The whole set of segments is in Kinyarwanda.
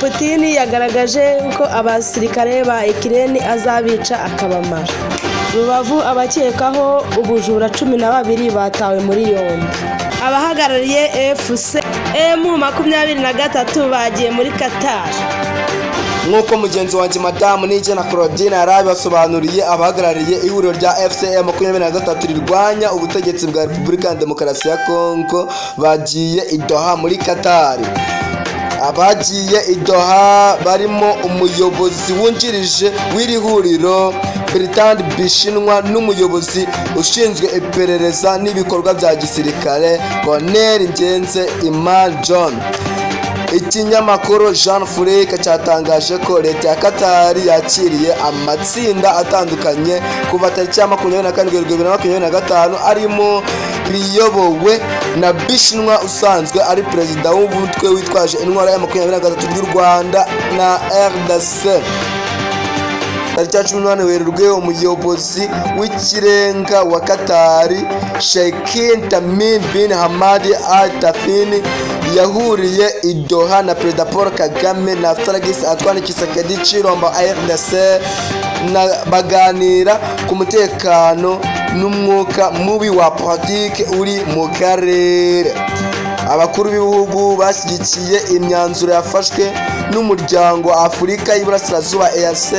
Putin yagaragaje ko abasirikare ba Ukraine azabica akabamara. Rubavu abakekaho ubujura 12 batawe muri yombi. Abahagarariye FC M23 bagiye muri Qatar. Nk'uko mugenzi wanjye Madamu Nigena Claudine yari abibasobanuriye, abahagarariye ihuriro rya FCM 23 rirwanya ubutegetsi bwa Repubulika ya Demokarasi ya Kongo bagiye i Doha muri Qatar. Abagiye i Doha barimo umuyobozi wungirije w'iri huriro Bertrand Bisimwa n'umuyobozi ushinzwe iperereza n'ibikorwa bya gisirikare Colonel Ngenze Iman John. Ikinyamakuru Jeune Afrique cyatangaje ko leta ya Qatar yakiriye amatsinda atandukanye kuva tariki ya 24 Werurwe 2025, arimo riyobowe na Bisimwa usanzwe ari perezida w'umutwe witwaje intwaro ya 23 ry'u Rwanda na RDC. Tariki ya 18 Werurwe, umuyobozi w'ikirenga wa Katari Sheikh Tamim bin Hamad Al Thani yahuriye i Doha na Perezida Paul Kagame na Felix Antoine Tshisekedi Tshilombo RDC na baganira ku mutekano n'umwuka mubi wa politiki uri mu karere. Abakuru b'ibihugu bashyigikiye imyanzuro yafashwe n'umuryango wa Afurika y'Iburasirazuba EAC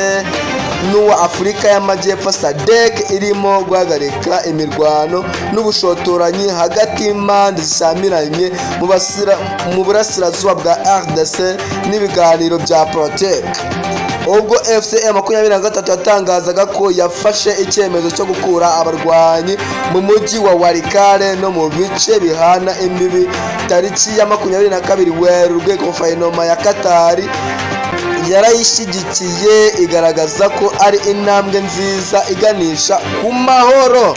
n'uwa Afurika y'Amajyepfo SADC, irimo guhagarika imirwano n'ubushotoranyi hagati y'impande zishyamiranye mu burasirazuba bwa RDC n'ibiganiro bya politiki. Ubwo FCM 23 yatangazaga ko yafashe icyemezo cyo gukura abarwanyi mu mujyi wa Walikale no mu bice bihana imbibi tariki ya 22 Werurwe, guverinoma ya Katari yarayishyigikiye, igaragaza ko ari intambwe nziza iganisha ku mahoro.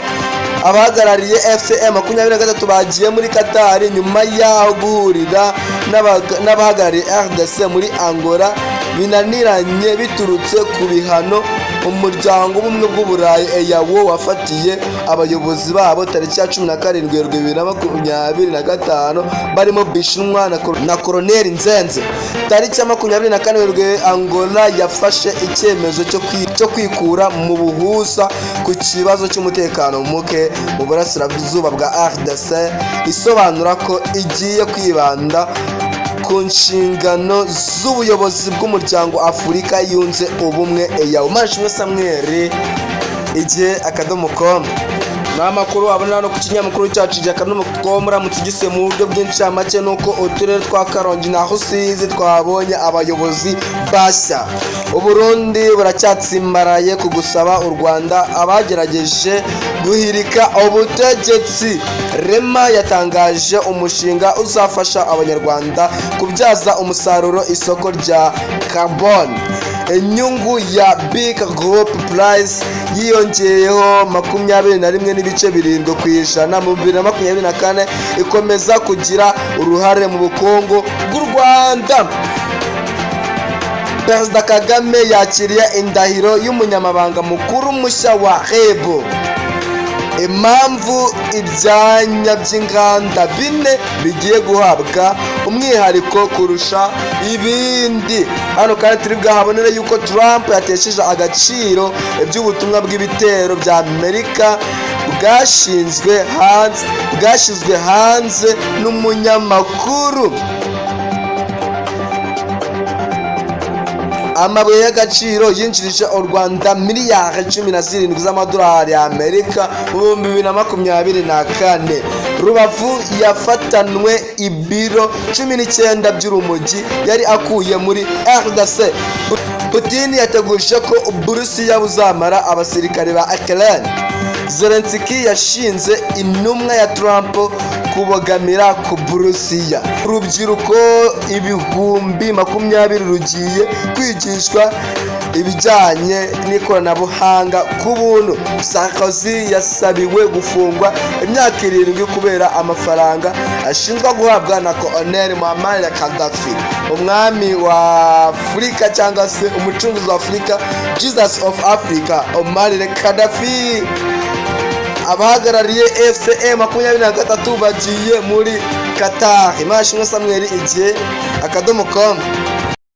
Abahagarariye FCM 23 bagiye muri Katari nyuma y'aho guhurira n'abahagarariye RDC muri Angola binaniranye biturutse ku bihano umuryango w'Ubumwe bw'Uburayi EAU wafatiye abayobozi babo tariki ya 17 Werurwe 2025, barimo Bisimwa na Colonel Nzenze. Tariki ya 24 Werurwe, Angola yafashe icyemezo cyo kwikura mu buhuza ku kibazo cy'umutekano muke mu burasirazuba bwa RDC, isobanura ko igiye kwibanda ku nshingano z'ubuyobozi bw'umuryango Afurika Yunze Ubumwe EAU. Manishimwe Samuel, igihe.com. Ni amakuru wabona no ku kinyamakuru cyacu igihe.com uramutse ugise mu buryo bw'incamake, nuko uturere twa Karongi na Rusizi twabonye abayobozi bashya. Uburundi buracyatsimbaraye ku gusaba u Rwanda abagerageje guhirika ubutegetsi. Rema yatangaje umushinga uzafasha Abanyarwanda kubyaza umusaruro isoko rya carbon. Inyungu ya BK Group Price yiyongeyeho 21.7% mu 2024, ikomeza kugira uruhare mu bukungu bw'u Rwanda. Perezida Kagame yakiriye indahiro y'umunyamabanga mukuru mushya wa REB. Impamvu ibyanya by'inganda bine bigiye guhabwa umwihariko kurusha ibindi. Hano kandi turi bwahabonere yuko Trump yatesheje agaciro iby'ubutumwa bw'ibitero bya Amerika bwashyizwe hanze n'umunyamakuru. Amabuye y'agaciro yinjirije u Rwanda miliyari 17 z'amadolari y'Amerika mu 2024. Rubavu yafatanwe ibiro 19 by'urumogi yari akuye muri RDC. Putin yateguje ko Uburusiya buzamara abasirikare ba Ukraine. Zelensky yashinze intumwa ya Trump kubogamira ku Burusiya. Urubyiruko 20,000 rugiye kwigishwa ibijyanye n'ikoranabuhanga ku buntu. Sarkozy yasabiwe gufungwa imyaka 7 kubera amafaranga ashinjwa guhabwa na Colonel Muammar Gaddafi. Umwami wa Afurika cyangwa se umucunguzi wa Afurika, Jesus of Africa, Omar Gaddafi. Abahagarariye FCM 23 bagiye muri Qatar. Imashimwe Samuel, igihe.com.